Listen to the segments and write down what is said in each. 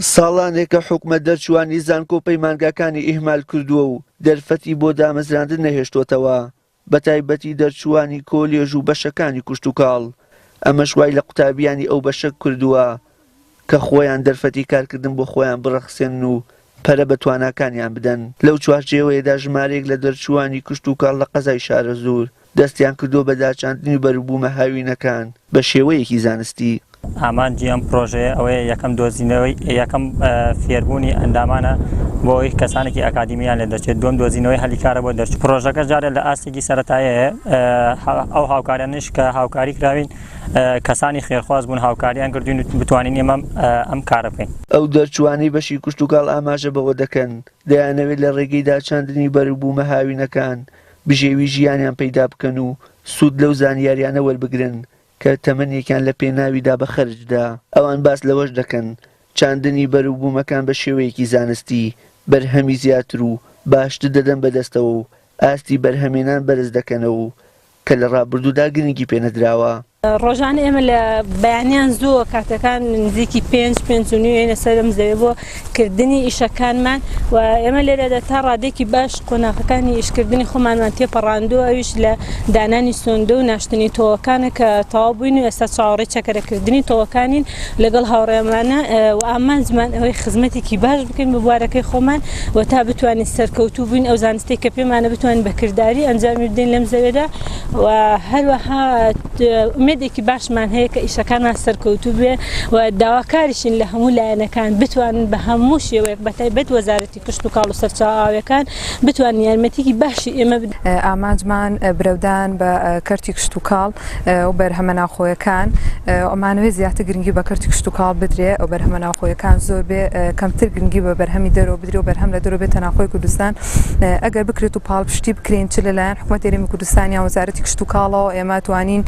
ساڵانێکە حکومەت دەرچووانی زانکۆ و پەیمانگاکانی ئیهمال کردووە و دەرفەتی بۆ دامەزراندن نەهێشتۆتەوە، بەتایبەتی دەرچووانی کۆلێژ و بەشەکانی کشتوکاڵ، ئەمەش وای لە قوتابیانی ئەو بەشە کردووە کە خۆیان دەرفەتی کارکردن بۆ خۆیان بڕەخسێنن و پەرە بە تواناکانیان بدەن. لەو چوارچێوەیەدا ژمارەیەک لە دەرچووانی کشتوکاڵ لە قەزای شارەزوور دەستیان کردووە بە داچاندنی بەروبوومە هاوینەکان بە شێوەیەکی زانستی. ئامانجی ئەم پرۆژەیە ئەوەیە یەکەم دۆزینەوەی یەکەم فێربوونی ئەندامانە بۆ ئەوەی کەسانێکی ئەکادیمیان لێ دەچێت دووەم دۆزینەوەی هەلی کارە بۆ دەرچوو پرۆژەکە جارێ لە ئاستێکی سەرەتایەیە ئەو هاوکارانەش کە هاوکاری کراوین کەسانی خێرخواز بوون هاوکاریان کردوین بتوانین ئێمە ئەم کارە بکەین. ئەو دەرچووانەی بەشی کشتوکاڵ ئاماژە بەوە دەکەن، دەیانەوێت لە ڕێگەی داچاندنی بەروبوومە هاوینەکان بژێوی ژیانیان پەیدا بکەن و سوود لەو زانیاریانە وەربگرن کە تەمەنێکیان لە پێناویدا بە خەرج دا. ئەوان باس لەوەش دەکەن، چاندنی بەروبوومەکان بە شێوەیەکی زانستی بەرهەمی زیاتر و باشتر دەدەن بەدەستەوە و ئاستی بەرهەمێنان بەرز دەکەنەوە و کە لە ڕابردوودا گرنگی پێنەدراوە. ڕۆژانە ئێمە لە بەیانیان زووە کاتەکان نزیکی پێنج پێنج و نیو ئێنە سەر ئەم زەویە بۆ کردنی ئیشەکانمان و ئێمە لێرەدا تا ڕادێکی باش قۆناغەکانی ئیشکردنی خۆمانمان تێپەڕاندووە ئەویش لە دانانی سۆندە و ناشتنی تۆوەکانە کە تەواو بووین و ئێستا چاوەڕێی چەکەرەکردنی تۆوەکانین لەگەڵ هاوڕێمانە و ئامانجمان ئەوەی خزمەتێکی باش بکەین بە بوارەکەی خۆمان و تا بتوانین سەرکەوتوو بووین ئەو زانستەی کە پێمانە بتوانین بە کرداری ئەنجامی بدەین لەم زەوێدا و هەروەها ئومێدێکی باشمان هەیە کە ئیشەکانمان سەرکەوتوو بێ و داواکاریشین لە هەموو لایەنەکان بتوانن بە هەموو شێوەیەک بە تایبەت وەزارەتی کشتوکاڵ و سەرچاوە ئاویەکان بتوانن یارمەتیکی باشی ئێمە بدەن. ئامانجمان برەودان بە کەرتی کشتوکاڵ و بەرهەمە ناوخۆیەکان، ئەمانەوێت زیاتر گرنگی بە کەرتی کشتوکاڵ بدرێ و بەرهەمە ناوخۆیەکان زۆر بێ، کەمتر گرنگی بە بەرهەمی دەرەوە بدرێ و بەرهەم لە دەرەوە بێتە ناوخۆی کوردستان، ئەگەر بکرێت و پاڵپشتی بکرێین چ لەلایەن حکومەتی هەرێمی کوردستان یان وەزارەتی کشتوکاڵەوە ئێمە توانین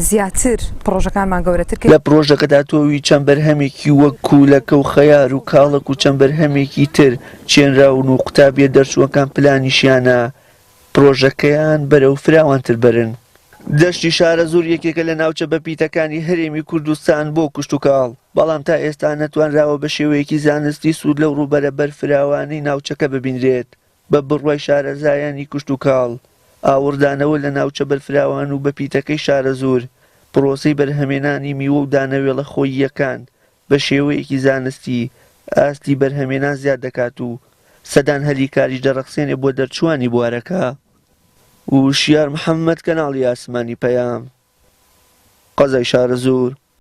زیاتر پڕۆژەکانمان گەورەتر کەین. لە پڕۆژەکەدا تۆوی چەند بەرهەمێکی وەک کوولەکە و خەیار و کاڵەک و چەند بەرهەمێکی تر چێنراون و قوتابییە دەرچووەکان پلانیشیانە پڕۆژەکەیان بەرەو فراوانتر بەرن. دەشتی شارەزوور یەکێکە لە ناوچە بەپیتەکانی هەرێمی کوردستان بۆ کشتوکاڵ، بەڵام تا ئێستا نەتوانراوە بە شێوەیەکی زانستی سوود لەو ڕووبەرە بەرفراوانەی ناوچەکە ببینرێت، بە بڕوای شارەزایانی کشتوکاڵ، ئاوڕدانەوە لە ناوچە بەرفراوان و بەپیتەکەی شارەزوور، پرۆسەی بەرهەمێنانی میوە و دانەوێڵە خۆییەکان بە شێوەیەکی زانستی ئاستی بەرهەمێنان زیاد دەکات و سەدان هەلی کاریش دەڕەخسێنێ بۆ دەرچووانی بوارەکە. وشیار محەمەد، کەناڵی ئاسمانی پەیام، قەزای شارەزوور.